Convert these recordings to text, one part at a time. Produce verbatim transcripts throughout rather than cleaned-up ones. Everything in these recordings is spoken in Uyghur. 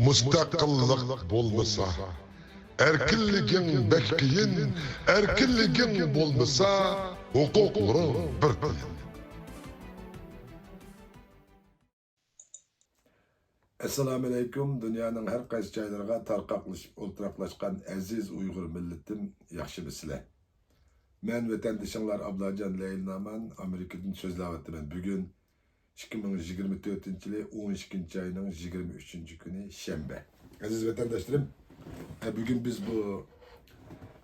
مۇستەقىللىق بولمىسا، ئەركىنلىكىڭ بەك قىيىن، ئەركىنلىكىڭ بولمىسا، ھوقۇقلىرىڭ بىر تىيىن. ئەسسالامۇئەلەيكۇم، دۇنيانىڭ ھەر قايسى جايلىرىغا تارقاقلىشىپ ئولتۇراقلاشقان ئەزىز ئۇيغۇر مىللىتىم، ياخشىمۇسىلەر؟ مەن ۋەتەندىشىڭلار ئابلاجان لەيلى نامان ئامېرىكىدىن سۆزلەۋاتىمەن. بۈگۈن ئىككى مىڭ يىگىرمە تۆتىنچى يىلى ئون ئىككىنچى ئاينىڭ يىگىرمە ئۈچىنچى كۈنى شەنبە. ئەزىز ۋەتەنداشلىرىم، ئە، بۈگۈن بىز بۇ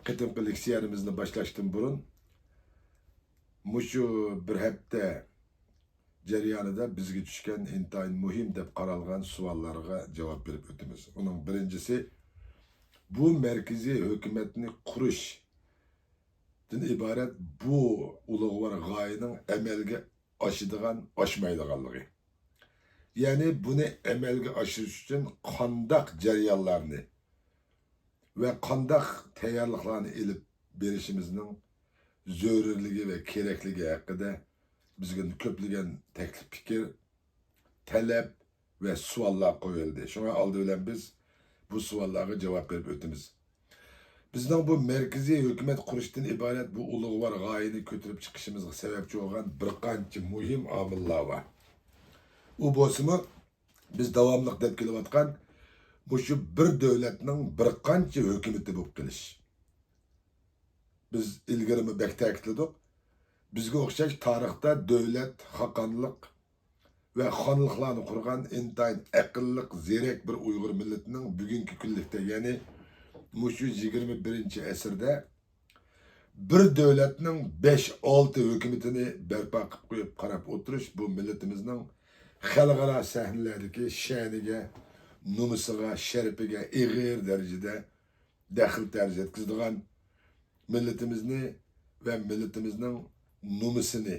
قېتىمقى لېكسىيەمىزنى باشلاشتىن بۇرۇن، مۇشۇ بىر ھەپتە جەريانىدا بىزگە چۈشكەن ئىنتايىن مۇھىم دەپ قارالغان سوئاللارغا جاۋاب بېرىپ ئۆتىمىز. ئۇنىڭ بىرىنچىسى، بۇ مەركىزىي ھۆكۈمەتنى قۇرۇشتىن ئىبارەت بۇ ئۇلۇغۋار غايىنىڭ ئەمەلگە ئاشىدىغان، ئاشمايدىغانلىقى. يەنى بۇنى ئەمەلگە ئاشۇرۇش ئۈچۈن قانداق جەريانلارنى ۋە قانداق تەييارلىقلارنى ئېلىپ بېرىشىمىزنىڭ زۆرۈرلۈكى ۋە كېرەكلىكى ھەققىدە بىزگە كۆپلىگەن تەكلىپ پىكىر، تەلەپ ۋە سوئاللار قويۇلدى. شۇڭا ئالدى بىلەن بىز بۇ سوئاللارغا جاۋاب بېرىپ ئۆتىمىز. بىزنىڭ بۇ مەركىزىي ھۆكۈمەت قۇرۇشتىن ئىبارەت بۇ ئۇلۇغۋار غايىنى كۆتۈرۈپ چىقىشىمىزغا سەۋەبچى بولغان بىر قانچە مۇھىم ئامىللار بار. ئۇ بولسىمۇ، بىز داۋاملىق دەپ كېلىۋاتقان مۇشۇ بىر دۆلەتنىڭ بىر قانچە ھۆكۈمىتى بولۇپ قېلىش. بىز ئىلگىرىمۇ بەك تەكىتلىدۇق. بىزگە ئوخشاش تارىختا دۆلەت، خاقانلىق ۋە خانلىقلارنى قۇرغان ئىنتايىن ئەقىللىق، زېرەك بىر ئۇيغۇر مىللىتىنىڭ بۈگۈنكى كۈنلۈكتە، يەنى مۇشۇ يىگىرمە بىرىنچى ئەسىردە بىر دۆلەتنىڭ بەش، ئالتە ھۆكۈمىتىنى بەرپا قىلىپ قويۇپ قاراپ ئولتۇرۇش بۇ مىللىتىمىزنىڭ خەلقئارا سەھنىلەردىكى شەنىگە، نومۇسىغا، شەرىپىگە ئېغىر دەرىجىدە دەخلى تەرۇز يەتكۈزىدىغان، مىللىتىمىزنى ۋە مىللىتىمىزنىڭ نومۇسىنى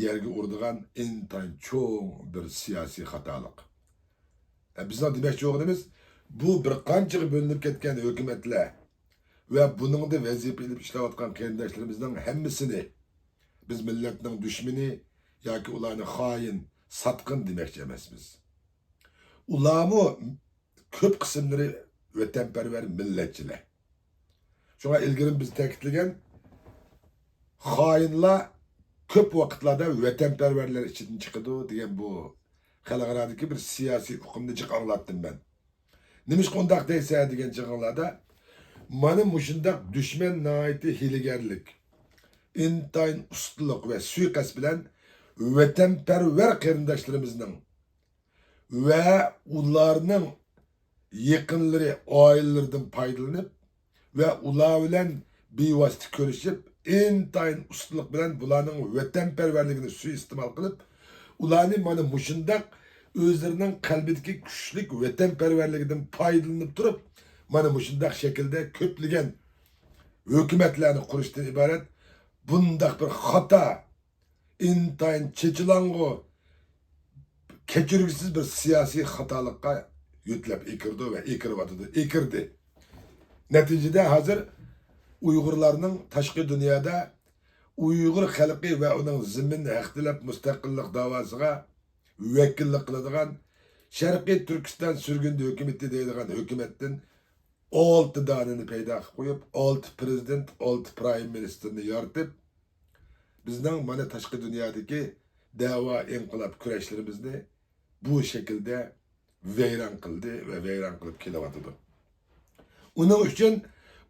يەرگە ئۇرىدىغان ئىنتايىن چوڭ بىر سىياسىي خاتالىق. ئە، بىزنىڭ دېمەكچى بولغىنىمىز، بۇ بىر قانچىغا بۆلۈنۈپ كەتكەن ھۆكۈمەتلەر ۋە بۇنىڭدا ۋەزىپە ئېلىپ ئىشلەۋاتقان قېرىنداشلىرىمىزنىڭ ھەممىسىنى بىز مىللەتنىڭ دۈشمىنى ياكى ئۇلارنى خائىن، ساتقىن دېمەكچى ئەمەسمىز. ئۇلارمۇ كۆپ قىسىملىرى ۋەتەنپەرۋەر مىللەتچىلەر. شۇڭا ئىلگىرى بىز تەكىتلىگەن، خائىنلار كۆپ ۋاقىتلاردا ۋەتەنپەرۋەرلەر ئىچىدىن چىقىدۇ دېگەن بۇ خەلقئارادىكى بىر سىياسىي ئۇقۇمنى جىق ئاڭلاتتىم مەن. نېمىشقا ئۇنداق دەيسەن دېگەن چېغىڭلاردا، مانا مۇشۇنداق دۈشمەن ناھايىتى ھىيلىگەرلىك، ئىنتايىن ئۇستىلىق ۋە سۇيىقەست بىلەن ۋەتەنپەرۋەر قېرىنداشلىرىمىزنىڭ ۋە ئۇلارنىڭ يېقىنلىرى، ئائىلىلىرىدىن پايدىلىنىپ ۋە ئۇلار بىلەن بىۋاسىتە كۆرۈشۈپ، ئىنتايىن ئۇستىلىق بىلەن بۇلارنىڭ ۋەتەنپەرۋەرلىكىنى سۇيىئىستېمال قىلىپ، ئۇلارنى مانا مۇشۇنداق ئۆزلىرىنىڭ قەلبىدىكى كۈچلۈك ۋەتەنپەرۋەرلىكىدىن پايدىلىنىپ تۇرۇپ، مانا مۇشۇنداق شەكىلدە كۆپلىگەن ھۆكۈمەتلەرنى قۇرۇشتىن ئىبارەت بۇنداق بىر خاتا، ئىنتايىن چېچىلاڭغۇ، كەچۈرگۈسىز بىر سىياسىي خاتالىققا يۆتىلەپ ئېكىرىدۇ ۋە ئېكىرىۋاتىدۇ، ئېكىردى. نەتىجىدە ھازىر ئۇيغۇرلارنىڭ تاشقى دۇنيادا ئۇيغۇر خەلقى ۋە ئۇنىڭ زېمىن ھەق تىلەپ مۇستەقىللىق داۋاسىغا ۋەكىللىك قىلىدىغان شەرقىي تۈركىستان سۈرگۈندە ھۆكۈمىتى دەيدىغان ھۆكۈمەتتىن ئالتە دانىنى پەيدا قىلىپ قويۇپ، ئالتە پىرېزىدېنت، ئالتە پرايم مىنىستىرنى يارىتىپ، بىزنىڭ مانا تاشقى دۇنيادىكى دەۋا، ئىنقىلاب كۈرەشلىرىمىزنى بۇ شەكىلدە ۋەيران قىلدى ۋە ۋەيران قىلىپ كېلىۋاتىدۇ. ئۇنىڭ ئۈچۈن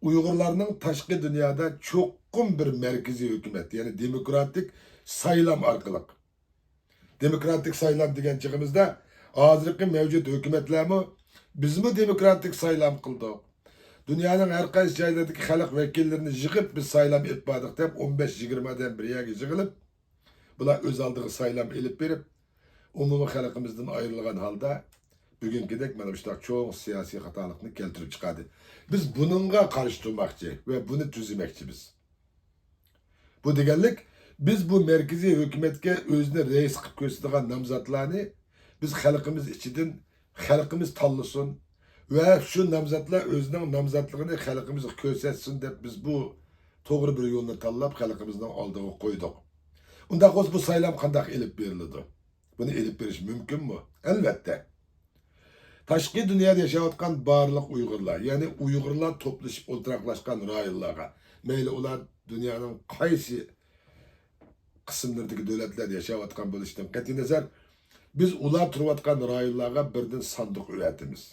ئۇيغۇرلارنىڭ تاشقى دۇنيادا چوقۇم بىر مەركىزىي ھۆكۈمەت، يەنى دېموكراتىك سايلام ئارقىلىق، دېموكراتىك سايلام دېگەن چېغىمىزدا، ھازىرقى مەۋجۇت ھۆكۈمەتلەرمۇ، بىزمۇ دېموكراتىك سايلام قىلدۇق. دۇنيانىڭ ھەر قايسى جايلىرىدىكى خەلق ۋەكىللىرىنى يىغىپ، بىز سايلام ئېلىپ باردۇق دەپ، ئون بەش يىگىرمە ئادەم بىر يەرگە يىغىلىپ، بۇلار ئۆز ئالدىغا سايلام ئېلىپ بېرىپ، ئومۇمىي خەلقىمىزدىن ئايرىلغان ھالدا، بۈگۈنكىدەك مانا مۇشۇنداق چوڭ سىياسىي خاتالىقنى كەلتۈرۈپ چىقاردى. بىز بۇنىڭغا قارشى تۇرماقچى ۋە بۇنى تۈزىمەكچىمىز. بۇ دېگەنلىك، بىز بۇ مەركىزىي ھۆكۈمەتكە ئۆزىنى رەئىس قىلىپ كۆرسىتىدىغان نامزاتلارنى بىز خەلقىمىز ئىچىدىن خەلقىمىز تاللىسۇن ۋە شۇ نامزاتلار ئۆزىنىڭ نامزاتلىقىنى خەلقىمىزگە كۆرسەتسۇن دەپ، بىز بۇ توغرا بىر يولنى تاللاپ، خەلقىمىزنىڭ ئالدىغا قويدۇق. ئۇنداق بولسا، بۇ سايلام قانداق ئېلىپ بېرىلىدۇ؟ بۇنى ئېلىپ بېرىش مۇمكىنمۇ؟ ئەلۋەتتە. تاشقى دۇنيادا ياشاۋاتقان بارلىق ئۇيغۇرلار، يەنى ئۇيغۇرلار توپلىشىپ ئولتۇراقلاشقان رايونلارغا، مەيلى ئۇلار دۇنيانىڭ قايسى قىسىملىرىدىكى دۆلەتلەردە ياشاۋاتقان بولۇشىدىن قەتئىينەزەر، بىز ئۇلار تۇرۇۋاتقان رايونلارغا بىردىن ساندۇق ئەۋەتىمىز.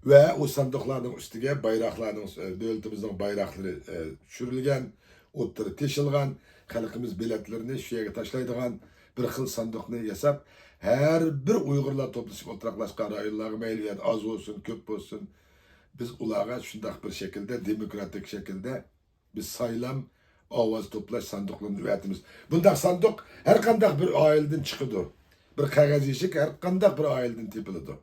ۋە ئۇ ساندۇقلارنىڭ ئۈستىگە بايراقلارنىڭ، ئە، دۆلىتىمىزنىڭ بايراقلىرى، ئە، چۈشۈرۈلگەن، ئوتتۇرا تېشىلغان، خەلقىمىز بېلەتلىرىنى شۇ يەرگە تاشلايدىغان بىر خىل ساندۇقنى ياساپ، ھەر بىر ئۇيغۇرلار توپلىشىپ ئولتۇراقلاشقان رايونلارغا، مەيلى ئۇ يەردە ئاز بولسۇن، كۆپ بولسۇن، بىز ئۇلارغا شۇنداق بىر شەكىلدە، دېموكراتىك شەكىلدە بىز سايلام، ئاۋاز توپلاش ساندۇقلىرىنى ئەۋەتىمىز. بۇنداق ساندۇق ھەر قانداق بىر ئائىلىدىن چىقىدۇ. بىر قەغەز يېشىك ھەر قانداق بىر ئائىلىدىن تېپىلىدۇ.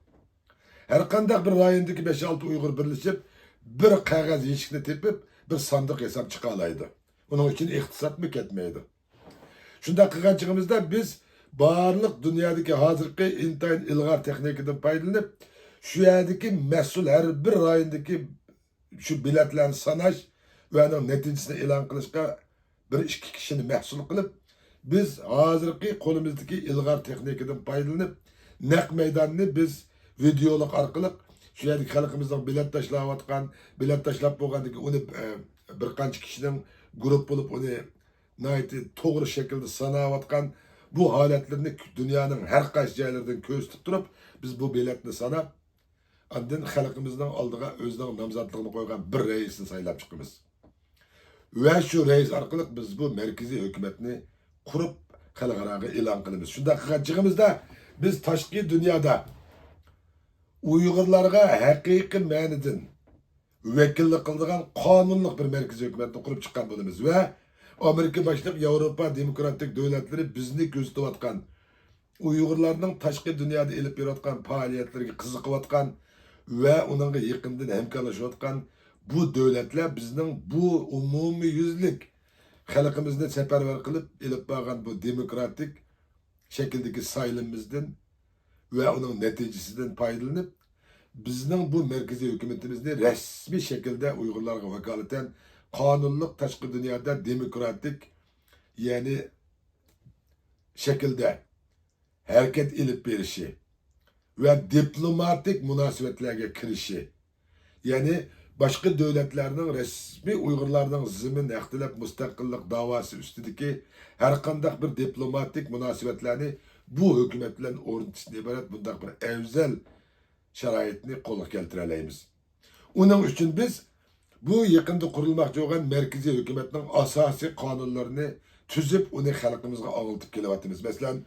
ھەر قانداق بىر رايوندىكى بەش-ئالتە ئۇيغۇر بىرلىشىپ، بىر قەغەز يېشىكنى تېپىپ، بىر ساندۇق ياساپ چىقالايدۇ. ئۇنىڭ ئۈچۈن ئىقتىسادمۇ كەتمەيدۇ. شۇنداق قىلغان چېغىمىزدا بىز بارلىق دۇنيادىكى ھازىرقى ئىنتايىن ئىلغار تېخنىكىدىن پايدىلىنىپ، شۇ يەردىكى مەسئۇل ھەر بىر رايوندىكى شۇ بېلەتلەرنى ساناش ۋە ئۇنىڭ نەتىجىسىنى ئېلان قىلىشقا بىر ئىككى كىشىنى مەسئۇل قىلىپ، بىز ھازىرقى قولىمىزدىكى ئىلغار تېخنىكىدىن پايدىلىنىپ، نەق مەيداننى بىز ۋىدېئولۇق ئارقىلىق شۇ يەردىكى خەلقىمىزنىڭ بېلەت تاشلاۋاتقان، بېلەت تاشلاپ بولغاندىن كېيىن ئۇنى، ئە، بىر قانچە كىشىنىڭ گۇرۇپ بولۇپ ئۇنى ناھايىتى توغرا شەكىلدە ساناۋاتقان بۇ ھالەتلىرىنى دۇنيانىڭ ھەر قايسى جايلىرىدىن كۆرسىتىپ تۇرۇپ، بىز بۇ بېلەتنى ساناپ، ئاندىن خەلقىمىزنىڭ ئالدىغا ئۆزىنىڭ نامزاتلىقىنى قويغان بىر رەئىسنى سايلاپ چىقىمىز. ۋە شۇ رەئىس ئارقىلىق بىز بۇ مەركىزىي ھۆكۈمەتنى قۇرۇپ، خەلقئاراغا ئېلان قىلىمىز. شۇنداق قىلغان چېغىمىزدا بىز تاشقى دۇنيادا ئۇيغۇرلارغا ھەقىقىي مەنىدىن ۋەكىللىك قىلىدىغان قانۇنلۇق بىر مەركىزىي ھۆكۈمەتنى قۇرۇپ چىققان بولىمىز ۋە ئامېرىكا باشلىق ياۋروپا دېموكراتىك دۆلەتلىرى بىزنى كۆزىتىۋاتقان، ئۇيغۇرلارنىڭ تاشقى دۇنيادا ئېلىپ بېرىۋاتقان پائالىيەتلىرىگە قىزىقىۋاتقان ۋە ئۇنىڭغا يېقىندىن ھەمكارلىشىۋاتقان بۇ دۆلەتلەر بىزنىڭ بۇ ئومۇميۈزلۈك خەلقىمىزنى سەپەرۋەر قىلىپ ئېلىپ بارغان بۇ دېموكراتىك شەكىلدىكى سايلىمىمىزدىن ۋە ئۇنىڭ نەتىجىسىدىن پايدىلىنىپ، بىزنىڭ بۇ مەركىزىي ھۆكۈمىتىمىزنى رەسمىي شەكىلدە ئۇيغۇرلارغا ۋاكالىتەن قانۇنلۇق تاشقى دۇنيادا دېموكراتىك، يەنى شەكىلدە ھەرىكەت ئېلىپ بېرىشى ۋە دىپلوماتىك مۇناسىۋەتلەرگە كىرىشى، يەنى باشقا دۆلەتلەرنىڭ رەسمىي ئۇيغۇرلارنىڭ زېمىن ھەق تەلەپ مۇستەقىللىق داۋاسى ئۈستىدىكى ھەرقانداق بىر دىپلوماتىك مۇناسىۋەتلەرنى بۇ ھۆكۈمەت بىلەن ئورنىتىشتىن ئىبارەت بۇنداق بىر ئەۋزەل شارائىتنى قولغا كەلتۈرەلەيمىز. ئۇنىڭ ئۈچۈن بىز بۇ يېقىندا قۇرۇلماقچى بولغان مەركىزىي ھۆكۈمەتنىڭ ئاساسىي قانۇنلىرىنى تۈزۈپ، ئۇنى خەلقىمىزگە ئاڭلىتىپ كېلىۋاتىمىز. مەسىلەن،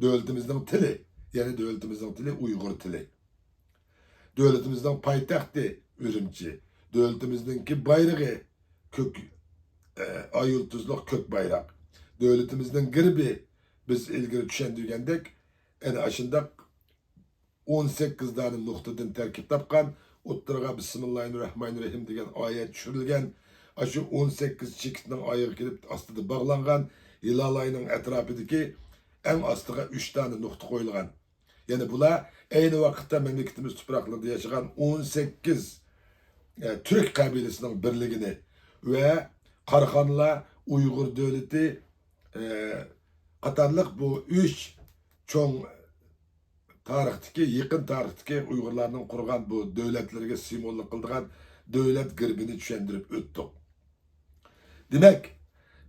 دۆلىتىمىزنىڭ تىلى، يەنى دۆلىتىمىزنىڭ تىلى ئۇيغۇر تىلى. دۆلىتىمىزنىڭ پايتەختى ئۈرۈمچى. دۆلىتىمىزنىڭكى بايرىقى كۆك، ئە، ئاي يۇلتۇزلۇق كۆك بايراق. دۆلىتىمىزنىڭ گېربى، بىز ئىلگىرى چۈشەندۈرگەندەك، ئەنە ئاشۇنداق ئون سەككىز دانە نۇقتىدىن تەركىب تاپقان، ئوتتۇرىغا بىسمىللاھىررەھمانىررەھىم دېگەن ئايەت چۈشۈرۈلگەن. ئاشۇ ئون سەككىز چېكىتنىڭ ئايىغى كېلىپ ئاستىدا باغلانغان، ھىلال ئاينىڭ ئەتراپىدىكى ئەڭ ئاستىغا ئۈچ دانە نۇقتا قويۇلغان. يەنى بۇلار ئەينى ۋاقىتتا مەملىكىتىمىز تۇپراقلىرىدا ياشىغان ئون سەككىز، ئە، تۈرك قەبىلىسىنىڭ بىرلىكىنى ۋە قاراخانلار، ئۇيغۇر دۆلىتى، ئە، قاتارلىق بۇ ئۈچ چوڭ تارىختىكى، يېقىن تارىختىكى ئۇيغۇرلارنىڭ قۇرغان بۇ دۆلەتلىرىگە سىمۋوللۇق قىلىدىغان دۆلەت گېربىنى چۈشەندۈرۈپ ئۆتتۇق. دېمەك،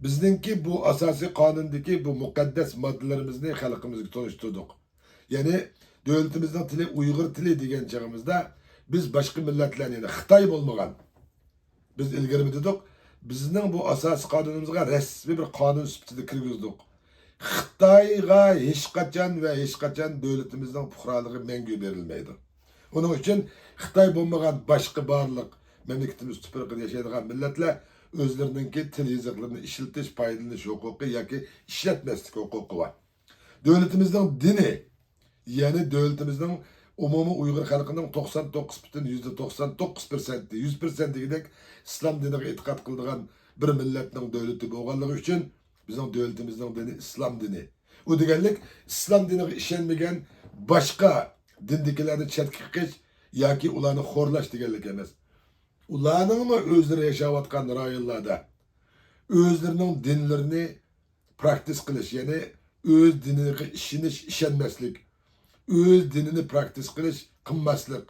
بىزنىڭكى بۇ ئاساسىي قانۇندىكى بۇ مۇقەددەس ماددىلىرىمىزنى خەلقىمىزگە تونۇشتۇردۇق. يەنى دۆلىتىمىزنىڭ تىلى ئۇيغۇر تىلى دېگەن چېغىمىزدا، بىز باشقا مىللەتلەرنى، يەنى خىتاي بولمىغان، بىز ئىلگىرىمۇ دېدۇق، بىزنىڭ بۇ ئاساسىي قانۇنىمىزغا رەسمىي بىر قانۇن سۈپىتىدە كىرگۈزدۇق. خىتايغا ھېچقاچان ۋە ھېچقاچان دۆلىتىمىزنىڭ پۇقرالىقى مەڭگۈ بېرىلمەيدۇ. ئۇنىڭ ئۈچۈن خىتاي بولمىغان باشقا بارلىق مەملىكىتىمىز تۇپرىقىدا ياشايدىغان مىللەتلەر ئۆزلىرىنىڭكى تىل يېزىقلىرىنى ئىشلىتىش، پايدىلىنىش ھوقۇقى ياكى ئىشلەتمەسلىك ھوقۇقى بار. دۆلىتىمىزنىڭ دىنى، يەنى دۆلىتىمىزنىڭ ئومۇمىي ئۇيغۇر خەلقىنىڭ توقسان توققۇز پۈتۈن يۈزدە توقسان توققۇز پىرسەنتى، يۈز پىرسەنت دېگۈدەك ئىسلام دىنىغا ئېتىقاد قىلىدىغان بىر مىللەتنىڭ دۆلىتى بولغانلىقى ئۈچۈن، بىزنىڭ دۆلىتىمىزنىڭ دىنى ئىسلام دىنى. ئۇ دېگەنلىك، ئىسلام دىنىغا ئىشەنمىگەن باشقا دىندىكىلەرنى چەتكە قېقىش ياكى ئۇلارنى خورلاش دېگەنلىك ئەمەس. ئۇلارنىڭمۇ ئۆزلىرى ياشاۋاتقان رايونلاردا ئۆزلىرىنىڭ دىنلىرىنى پراكتىس قىلىش، يەنى ئۆز دىنىغا ئىشىنىش، ئىشەنمەسلىك، ئۆز دىنىنى پراكتىس قىلىش، قىلماسلىق،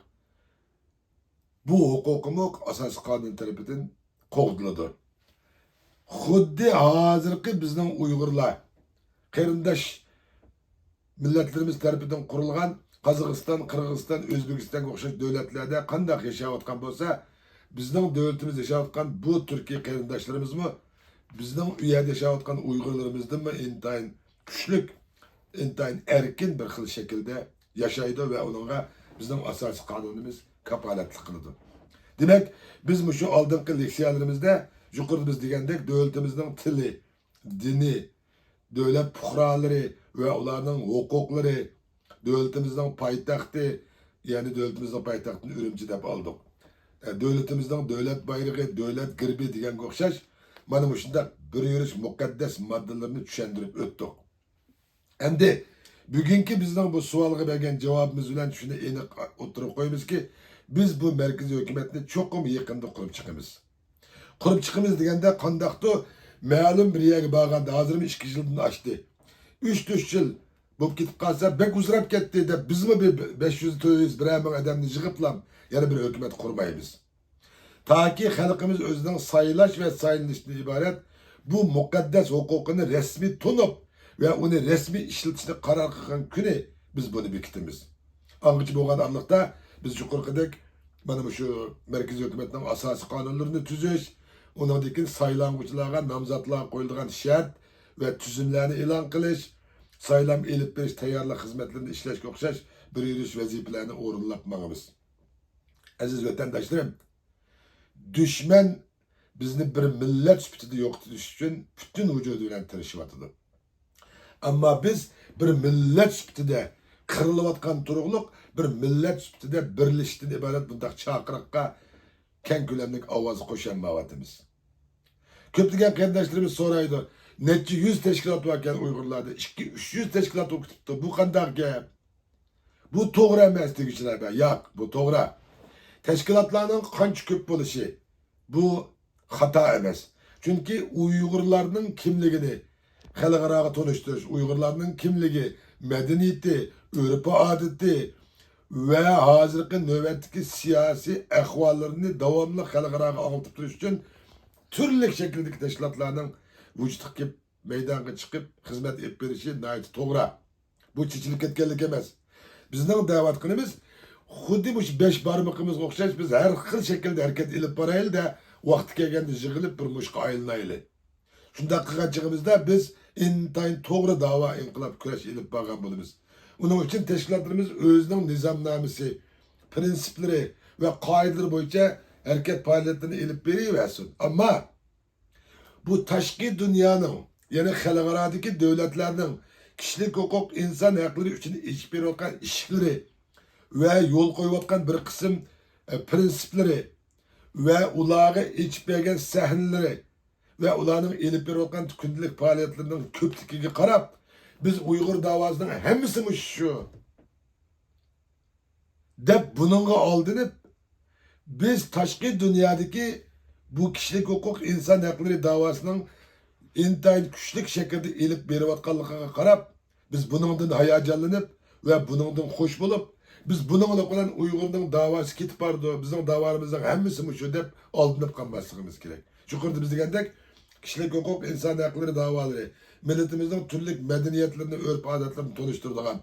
بۇ ھوقۇقىمۇ ئاساسىي قانۇن تەرىپىدىن قوغدىلىدۇ. خۇددى ھازىرقى بىزنىڭ ئۇيغۇرلار قېرىنداش مىللەتلىرىمىز تەرىپىدىن قۇرۇلغان قازاقىستان، قىرغىزىستان، ئۆزبېكىستانغا ئوخشاش دۆلەتلەردە قانداق ياشاۋاتقان بولسا، بىزنىڭ دۆلىتىمىزدە ياشاۋاتقان بۇ تۈركىي قېرىنداشلىرىمىزمۇ بىزنىڭ ئۇ يەردە ياشاۋاتقان ئۇيغۇرلىرىمىزدىنمۇ ئىنتايىن كۈچلۈك، ئىنتايىن ئەركىن بىر خىل شەكىلدە ياشايدۇ ۋە ئۇنىڭغا بىزنىڭ ئاساسىي قانۇنىمىز كاپالەتلىك قىلىدۇ. دېمەك، بىز مۇشۇ ئالدىنقى لېكسىيەلىرىمىزدە يۇقىرىدا بىز دېگەندەك دۆلىتىمىزنىڭ تىلى، دىنى، دۆلەت پۇقرالىرى ۋە ئۇلارنىڭ ھوقۇقلىرى، دۆلىتىمىزنىڭ پايتەختى، يەنى دۆلىتىمىزنىڭ پايتەختىنى ئۈرۈمچى دەپ ئالدۇق. ئە، دۆلىتىمىزنىڭ دۆلەت بايرىقى، دۆلەت گېربى دېگەنگە ئوخشاش، مانا مۇشۇنداق بىر يۈرۈش مۇقەددەس ماددىلىرىنى چۈشەندۈرۈپ ئۆتتۇق. ئەمدى بۈگۈنكى بىزنىڭ بۇ سوئالغا بەرگەن جاۋابىمىز بىلەن شۇنى ئېنىق ئوتتۇرىغا قويىمىزكى، بىز بۇ مەركىزىي ھۆكۈمەتنى چوقۇم يېقىندا قۇرۇپ چىقىمىز. قۇرۇپ چىقىمىز دېگەندە قانداقتۇ؟ مەلۇم بىر يەرگە بارغاندا، ھازىرمۇ ئىككى يىلدىن ئاشتى. ئۈچ، تۆت يىل بولۇپ كېتىپ قالسا، بەك ئۇزىراپ كەتتى دەپ، بىزمۇ بىر بەش يۈز، تۆت يۈز، بىرەر مىڭ ئادەمنى يىغىپلام يەنە بىر ھۆكۈمەت قۇرمايمىز. تاكى خەلقىمىز ئۆزىنىڭ سايلاش ۋە سايلىنىشتىن ئىبارەت بۇ مۇقەددەس ھوقۇقىنى رەسمىي تونۇپ ۋە ئۇنى رەسمىي ئىشلىتىشنى قارار قىلغان كۈنى بىز بۇنى بېكىتىمىز. ئاڭغىچە بولغان ئارىلىقتا بىز يۇقىرىقىدەك مانا مۇشۇ مەركىزىي ھۆكۈمەتنىڭ ئاساسىي قانۇنلىرىنى تۈزۈش، ئۇنىڭدىن كېيىن سايلانغۇچىلارغا، نامزاتلارغا قويۇلىدىغان شەرت ۋە تۈزۈملەرنى ئېلان قىلىش، سايلام ئېلىپ بېرىش تەييارلىق خىزمەتلىرىنى ئىشلەشكە ئوخشاش بىر يۈرۈش ۋەزىپىلەرنى ئورۇنلاپ ماڭىمىز. ئەزىز ۋەتەنداشلىرىم، دۈشمەن بىزنى بىر مىللەت سۈپىتىدە يوقىتىش ئۈچۈن پۈتۈن ۋۇجۇدى بىلەن تىرىشىۋاتىدۇ. ئەمما بىز بىر مىللەت سۈپىتىدە قىرىلىۋاتقان تۇرۇقلۇق بىر مىللەت سۈپىتىدە بىرلىشىشتىن ئىبارەت بۇنداق چاقىرىققا كەڭ كۆلەملىك ئاۋاز قوشالمايۋاتىمىز. كۆپلىگەن قېرىنداشلىرىمىز سورايدۇ، نەچچە يۈز تەشكىلات باركەن ئۇيغۇرلاردا، ئىككى، ئۈچ يۈز تەشكىلات بولۇپ كېتىپتۇ. بۇ قانداق گەپ؟ بۇ توغرا ئەمەس دېگۈچىلەر بار. ياق، بۇ توغرا. تەشكىلاتلارنىڭ قانچە كۆپ بولۇشى، بۇ خاتا ئەمەس. چۈنكى ئۇيغۇرلارنىڭ كىملىكىنى خەلقئاراغا تونۇشتۇرۇش، ئۇيغۇرلارنىڭ كىملىكى، مەدەنىيىتى، ئۆرپ-ئادىتى ۋە ھازىرقى نۆۋەتتىكى سىياسىي ئەھۋاللىرىنى داۋاملىق خەلقئاراغا ئاڭلىتىپ تۇرۇش ئۈچۈن تۈرلۈك شەكىلدىكى تەشكىلاتلارنىڭ ۋۇجۇدقا كېلىپ، مەيدانغا چىقىپ خىزمەت ئېلىپ بېرىشى ناھايىتى توغرا. بۇ چېچىلىپ كەتكەنلىك ئەمەس. بىزنىڭ دەۋاتقىنىمىز خۇددى مۇشۇ بەش بارمىقىمىزغا ئوخشاش بىز ھەر خىل شەكىلدە ھەرىكەت ئېلىپ بارايلى-دە، ۋاقتى كەلگەندە يىغىلىپ بىر مۇشقا ئايلىنايلى. شۇنداق قىلغان چېغىمىزدا بىز ئىنتايىن توغرا داۋا، ئىنقىلاب، كۈرەش ئېلىپ بارغان بولىمىز. ئۇنىڭ ئۈچۈن تەشكىلاتلىرىمىز ئۆزىنىڭ نىزامنامىسى، پىرىنسىپلىرى ۋە قائىدىلىرى بويىچە ھەرىكەت پائالىيەتلىرىنى ئېلىپ بېرىۋەرسۇن. ئەمما بۇ تاشقى دۇنيانىڭ، يەنى خەلقئارادىكى دۆلەتلەرنىڭ كىشىلىك ھوقۇق، ئىنسان ھەقلىرى ئۈچۈن ئېچىپ بېرىۋاتقان ئىشىكلىرى ۋە يول قويۇۋاتقان بىر قىسىم، ئە، پىرىنسىپلىرى ۋە ئۇلارغا ئېچىپ بەرگەن سەھنىلىرى ۋە ئۇلارنىڭ ئېلىپ بېرىۋاتقان كۈندىلىك پائالىيەتلىرىنىڭ كۆپلۈكىگە قاراپ، بىز ئۇيغۇر داۋاسىنىڭ ھەممىسى مۇشۇ شۇ دەپ بۇنىڭغا ئالدىنىپ، بىز تاشقى دۇنيادىكى بۇ كىشىلىك ھوقۇق، ئىنسان ھەقلىرى داۋاسىنىڭ ئىنتايىن كۈچلۈك شەكىلدە ئېلىپ بېرىۋاتقانلىقىغا قاراپ، بىز بۇنىڭدىن ھاياجانلىنىپ ۋە بۇنىڭدىن خوش بولۇپ، بىز بۇنىڭلىق بىلەن ئۇيغۇرنىڭ داۋاسى كېتىپ بارىدۇ، بىزنىڭ داۋامىزنىڭ ھەممىسى مۇشۇ دەپ ئالدىنىپ قالماسلىقىمىز كېرەك. يۇقىرىدا بىز دېگەندەك، كىشىلىك ھوقۇق، ئىنسان ھەقلىرى داۋالىرى، مىللىتىمىزنىڭ تۈرلۈك مەدەنىيەتلىرىنى، ئۆرپ-ئادەتلىرىنى تونۇشتۇرىدىغان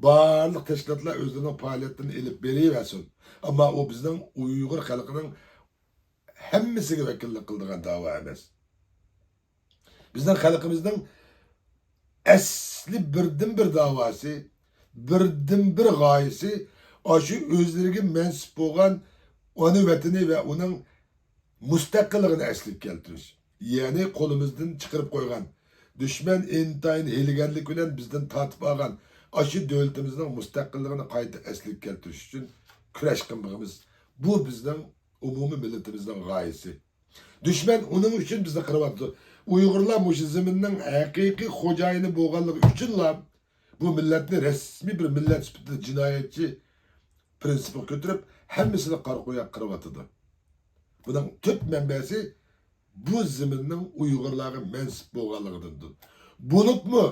بارلىق تەشكىلاتلار ئۆزلىرىنىڭ پائالىيەتلىرىنى ئېلىپ بېرىۋەرسۇن. ئەمما ئۇ بىزنىڭ ئۇيغۇر خەلقىنىڭ ھەممىسىگە ۋەكىللىك قىلىدىغان داۋا ئەمەس. بىزنىڭ خەلقىمىزنىڭ ئەسلى بىردىنبىر داۋاسى، بىردىنبىر غايىسى ئاشۇ ئۆزلىرىگە مەنسۇپ بولغان ئانا ۋەتىنى ۋە ئۇنىڭ مۇستەقىللىقىنى ئەسلىگە كەلتۈرۈش. يەنى قولىمىزدىن چىقىرىپ قويغان، دۈشمەن ئىنتايىن ھىيلىگەرلىك بىلەن بىزدىن تارتىپ ئالغان ئاشۇ دۆلىتىمىزنىڭ مۇستەقىللىقىنى قايتا ئەسلىگە كەلتۈرۈش ئۈچۈن كۈرەش قىلمىقىمىز. بۇ بىزنىڭ ئومۇمىي مىللىتىمىزنىڭ غايىسى. دۈشمەن ئۇنىڭ ئۈچۈن بىزنى قىرىۋاتىدۇ. ئۇيغۇرلار مۇشۇ زېمىننىڭ ھەقىقىي خوجايىنى بولغانلىقى ئۈچۈنلا بۇ مىللەتنى رەسمىي بىر مىللەت سۈپىتىدە جىنايەتچى پىرىنسىپىغا كۆتۈرۈپ، ھەممىسىنى قارا قوياق قىرىۋاتىدۇ. بۇنىڭ تۈپ مەنبەسى بۇ زېمىننىڭ ئۇيغۇرلارغا مەنسۇپ بولغانلىقىدىندۇر. بولۇپمۇ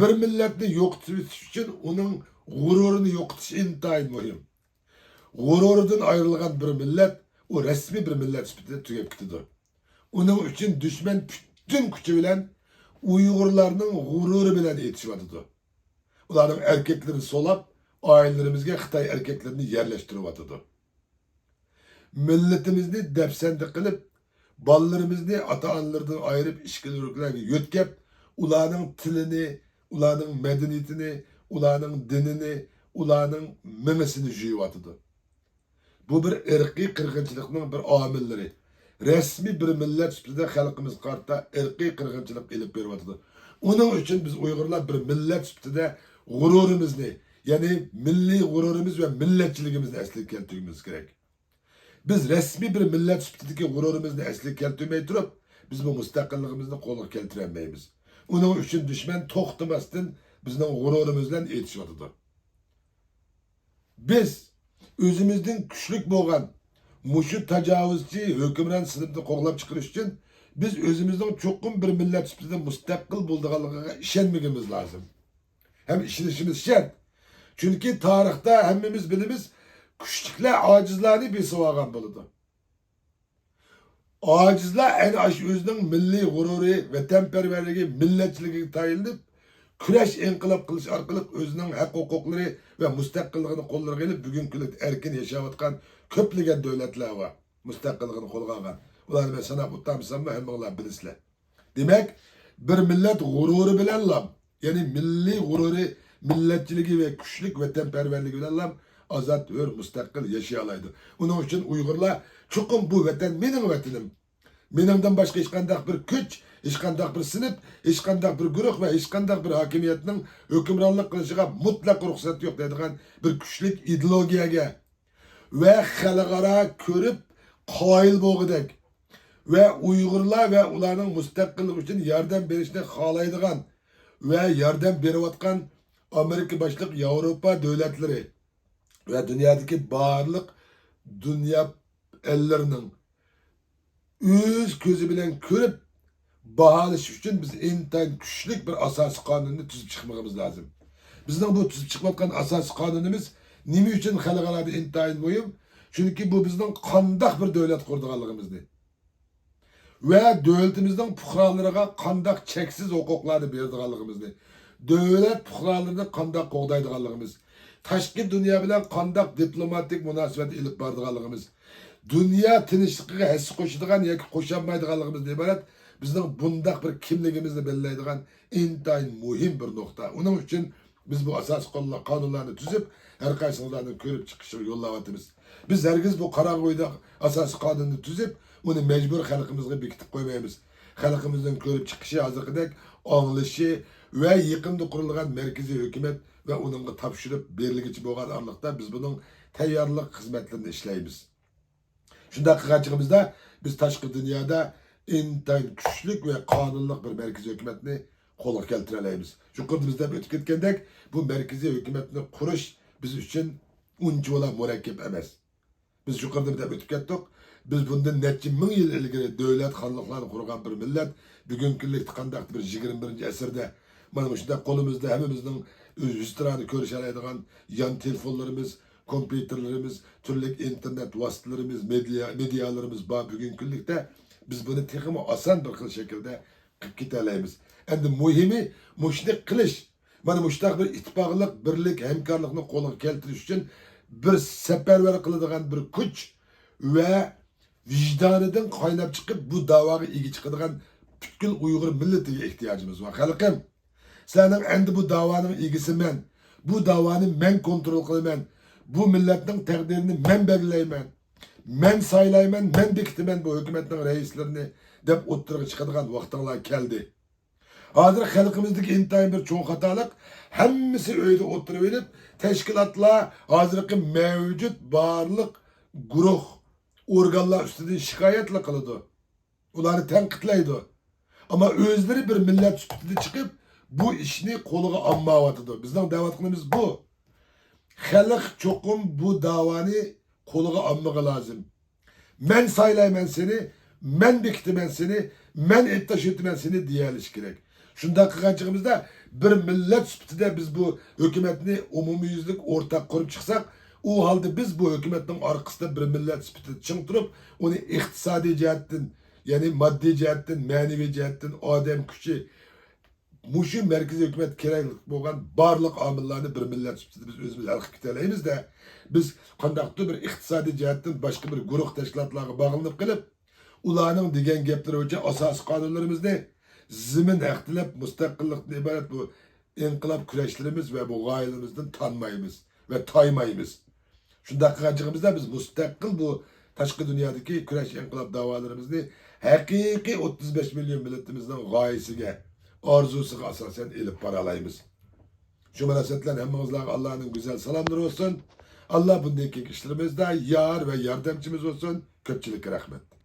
بىر مىللەتنى يوقىتىۋېتىش ئۈچۈن ئۇنىڭ غۇرۇرىنى يوقىتىش ئىنتايىن مۇھىم. غۇرۇرىدىن ئايرىلغان بىر مىللەت، ئۇ رەسمىي بىر مىللەت سۈپىتىدە تۈگەپ كېتىدۇ. ئۇنىڭ ئۈچۈن دۈشمەن پۈتۈن كۈچى بىلەن ئۇيغۇرلارنىڭ غۇرۇرى بىلەن ئېتىشىۋاتىدۇ. ئۇلارنىڭ ئەركەكلىرىنى سولاپ، ئائىلىلىرىمىزگە خىتاي ئەركەكلىرىنى يەرلەشتۈرۈۋاتىدۇ. مىللىتىمىزنى دەپسەندە قىلىپ، بالىلىرىمىزنى ئاتا-ئانىلىرىدىن ئايرىپ، ئىچكىرىلىكلەرگە يۆتكەپ، ئۇلارنىڭ تىلىنى، ئۇلارنىڭ مەدەنىيىتىنى، ئۇلارنىڭ دىنىنى، ئۇلارنىڭ مېڭىسىنى جۇيۇۋاتىدۇ. بۇ بىر ئىرقىي قىرغىنچىلىقنىڭ بىر ئامىللىرى. رەسمىي بىر مىللەت سۈپىتىدە خەلقىمىزگە قارىتا ئىرقىي قىرغىنچىلىق ئېلىپ بېرىۋاتىدۇ. ئۇنىڭ ئۈچۈن بىز ئۇيغۇرلار بىر مىللەت سۈپىتىدە غۇرۇرىمىزنى، يەنى مىللىي غۇرۇرىمىز ۋە مىللەتچىلىكىمىزنى ئەسلىگە كەلتۈرگىنىمىز كېرەك. بىز رەسمىي بىر مىللەت سۈپىتىدىكى غۇرۇرىمىزنى ئەسلىگە كەلتۈرمەي تۇرۇپ، بىز بۇ مۇستەقىللىقىمىزنى قولغا كەلتۈرەلمەيمىز. ئۇنىڭ ئۈچۈن دۈشمەن توختىماستىن بىزنىڭ غۇرۇرىمىز بىلەن ئېتىشىۋاتىدۇ. بىز ئۆزىمىزدىن كۈچلۈك بولغان مۇشۇ تاجاۋۇزچى ھۆكۈمران سىنىپنى قوغلاپ چىقىرىش ئۈچۈن بىز ئۆزىمىزنىڭ چوقۇم بىر مىللەت سۈپىتىدە مۇستەقىل بولىدىغانلىقىغا ئىشەنمىگىنىمىز لازىم. ھەم ئىشىنىشىمىز شەرت. چۈنكى تارىختا ھەممىمىز بىلىمىز، كۈچلۈكلەر ئاجىزلارنى بېسىۋالغان بولىدۇ. ئاجىزلار ئەنە ئاشۇ ئۆزىنىڭ مىللىي غۇرۇرى، ۋەتەنپەرۋەرلىكى، مىللەتچىلىكىگە تايىنىپ، كۈرەش، ئىنقىلاب قىلىش ئارقىلىق ئۆزىنىڭ ھەق-ھوقۇقلىرى ۋە مۇستەقىللىقىنى قوللىرىغا ئېلىپ، بۈگۈنكى كۈندە ئەركىن ياشاۋاتقان كۆپلىگەن دۆلەتلەر بار. مۇستەقىللىقىنى قولغا ئالغان. ئۇلارنى مەن ساناپ ئۆتەلمىسەممۇ، ھەممىڭلار بىلىسىلەر. دېمەك، بىر مىللەت غۇرۇرى بىلەنلا، يەنى مىللىي غۇرۇرى، مىللەتچىلىكى ۋە كۈچلۈك ۋەتەنپەرۋەرلىكى بىلەنلا ئازاد، ھۆر، مۇستەقىل ياشىيالايدۇ. ئۇنىڭ ئۈچۈن ئۇيغۇرلار چوقۇم بۇ ۋەتەن مېنىڭ ۋەتىنىم. مېنىڭدىن باشقا ھېچقانداق بىر كۈچ، ھېچقانداق بىر سىنىپ، ھېچقانداق بىر گۇرۇھ ۋە ھېچقانداق بىر ھاكىمىيەتنىڭ ھۆكۈمرانلىق قىلىشىغا مۇتلەق رۇخسەت يوق دەيدىغان بىر كۈچلۈك ئىدېئولوگىيەگە ۋە خەلقئارا كۆرۈپ قايىل بولغۇدەك ۋە ئۇيغۇرلار ۋە ئۇلارنىڭ مۇستەقىللىقى ئۈچۈن ياردەم بېرىشنى خالايدىغان ۋە ياردەم بېرىۋاتقان ئامېرىكا باشلىق ياۋروپا دۆلەتلىرى ۋە دۇنيادىكى بارلىق دۇنيا ئەللىرىنىڭ ئۆز كۆزى بىلەن كۆرۈپ باھالىشى ئۈچۈن بىز ئىنتايىن كۈچلۈك بىر ئاساسىي قانۇننى تۈزۈپ چىقمىغىمىز لازىم. بىزنىڭ بۇ تۈزۈپ چىقىۋاتقان ئاساسىي قانۇنىمىز نېمە ئۈچۈن خەلقئارادا ئىنتايىن مۇھىم؟ چۈنكى بۇ بىزنىڭ قانداق بىر دۆلەت قۇرىدىغانلىقىمىزنى ۋە دۆلىتىمىزنىڭ پۇقرالىرىغا قانداق چەكسىز ھوقۇقلارنى بېرىدىغانلىقىمىزنى، دۆلەت پۇقرالىرىنى قانداق قوغدايدىغانلىقىمىز، تاشقى دۇنيا بىلەن قانداق دىپلوماتىك مۇناسىۋەت ئېلىپ بارىدىغانلىقىمىز، دۇنيا تىنچلىقىغا ھەسسە قوشىدىغان ياكى قوشالمايدىغانلىقىمىزدىن ئىبارەت بىزنىڭ بۇنداق بىر كىملىكىمىزنى بەلگىلەيدىغان ئىنتايىن مۇھىم بىر نۇقتا. ئۇنىڭ ئۈچۈن بىز بۇ ئاساسىي قانۇن-، قانۇنلارنى تۈزۈپ، ھەر قايسىڭلارنىڭ كۆرۈپ چىقىشىغا يوللاۋاتىمىز. بىز ھەرگىز بۇ قاراڭغۇ ئۆيدە ئاساسىي قانۇننى تۈزۈپ، ئۇنى مەجبۇر خەلقىمىزگە بېكىتىپ قويمايمىز. خەلقىمىزنىڭ كۆرۈپ چىقىشى ھازىرقىدەك ئاڭلىشى ۋە يېقىندا قۇرۇلغان مەركىزىي ھۆكۈمەت ۋە ئۇنىڭغا تاپشۇرۇپ بېرىلگۈچى بولغان ئارىلىقتا بىز بۇنىڭ تەييارلىق خىزمەتلىرىنى ئىشلەيمىز. شۇنداق قىلغان چېغىمىزدا بىز تاشقى دۇنيادا ئىنتايىن كۈچلۈك ۋە قانۇنلۇق بىر مەركىزىي ھۆكۈمەتنى قولغا كەلتۈرەلەيمىز. يۇقىرىدا بىز دەپ ئۆتۈپ كەتكەندەك، بۇ مەركىزىي ھۆكۈمەتنى قۇرۇش بىز ئۈچۈن ئۇنچىۋالا مۇرەككەپ ئەمەس. بىز يۇقىرىدا دەپ ئۆتۈپ كەتتۇق. بىز بۇندىن نەچچە مىڭ يىل ئىلگىرى دۆلەت، خانلىقلارنى قۇرغان بىر مىللەت. بۈگۈنكى كۈنلۈكتە قانداق بىر يىگىرمە بىرىنچى ئەسىردە مانا مۇشۇنداق قولىمىزدا ھەممىمىزنىڭ يۈزتۇرانە كۆرۈشەلەيدىغان يان تېلېفونلىرىمىز، كومپيۇتېرلىرىمىز، تۈرلۈك ئىنتېرنېت ۋاسىتىلىرىمىز، مېدىيا، مېدىيالىرىمىز بار بۈگۈنكى كۈنلۈكتە. بىز بۇنى تېخىمۇ ئاسان بىر خىل شەكىلدە قىلىپ كېتەلەيمىز. ئەمدى مۇھىمى مۇشۇنى قىلىش. مانا مۇشۇنداق بىر ئىتتىپاقلىق، بىرلىك، ھەمكارلىقنى قولغا كەلتۈرۈش ئۈچۈن بىر سەپەرۋەر قىلىدىغان بىر كۈچ ۋە ۋىجدانىدىن قايناپ چىقىپ بۇ داۋاغا ئىگە چىقىدىغان پۈتكۈل ئۇيغۇر مىللىتىگە ئېھتىياجىمىز بار. خەلقىم، سىلەرنىڭ ئەمدى بۇ داۋانىڭ ئىگىسى مەن، بۇ داۋانى مەن كونترول قىلىمەن، بۇ مىللەتنىڭ تەقدىرىنى مەن بەلگىلەيمەن، مەن سايلايمەن، مەن بېكىتىمەن بۇ ھۆكۈمەتنىڭ رەئىسلىرىنى دەپ ئوتتۇرىغا چىقىدىغان ۋاقتىڭلار كەلدى. ھازىر خەلقىمىزدىكى ئىنتايىن بىر چوڭ خاتالىق، ھەممىسى ئۆيدە ئولتۇرۇۋېلىپ، تەشكىلاتلار، ھازىرقى مەۋجۇت بارلىق گۇرۇھ، ئورگانلار ئۈستىدىن شىكايەتلا قىلىدۇ. ئۇلارنى تەنقىدلەيدۇ. ئەمما ئۆزلىرى بىر مىللەت سۈپىتىدە چىقىپ، بۇ ئىشنى قولىغا ئالمايۋاتىدۇ. بىزنىڭ دەۋاتقىنىمىز بۇ. خەلق چوقۇم بۇ داۋانى قولىغا ئالمىقى لازىم. مەن سايلايمەن سېنى، مەن بېكىتىمەن سېنى، مەن ئېلىپ تاشلىۋېتىمەن سېنى دېيەلىشى كېرەك. شۇنداق قىلغان چېغىمىزدا بىر مىللەت سۈپىتىدە بىز بۇ ھۆكۈمەتنى ئومۇميۈزلۈك ئورتاق قۇرۇپ چىقساق، ئۇ ھالدا بىز بۇ ھۆكۈمەتنىڭ ئارقىسىدا بىر مىللەت سۈپىتىدە چىڭ تۇرۇپ، ئۇنى ئىقتىسادىي جەھەتتىن، يەنى ماددىي جەھەتتىن، مەنىۋى جەھەتتىن، ئادەم كۈچى، مۇشۇ مەركىزىي ھۆكۈمەت كېرەكلىك بولغان بارلىق ئامىللارنى بىر مىللەت سۈپىتىدە بىز ئۆزىمىز ھەل قىلىپ كېتەلەيمىز-دە، بىز قانداقتۇر بىر ئىقتىسادىي جەھەتتىن باشقا بىر گۇرۇھ تەشكىلاتلارغا باغلىنىپ قېلىپ، ئۇلارنىڭ دېگەن گەپلىرى بويىچە ئاساسىي قانۇنلىرىمىزنى زېمىن ھەق تىلەپ مۇستەقىللىقتىن ئىبارەت بۇ ئىنقىلاب كۈرەشلىرىمىز ۋە بۇ غايىلىرىمىزدىن تانمايمىز ۋە تايمايمىز. شۇنداق قىلغان چېغىمىزدا بىز مۇستەقىل بۇ تاشقى دۇنيادىكى كۈرەش ئىنقىلاب داۋالىرىمىزنى ھەقىقىي ئوتتۇز بەش مىليون مىللىتىمىزنىڭ غايىسىگە، ئارزۇسىغا ئاساسەن ئېلىپ بارالايمىز. شۇ مۇناسىۋەت بىلەن ھەممىڭىزلارغا ئاللانىڭ گۈزەل سالاملىرى بولسۇن. ئاللا بۇندىن كېيىنكى ئىشلىرىمىزدا يار ۋە ياردەمچىمىز بولسۇن. كۆپچىلىككە رەھمەت.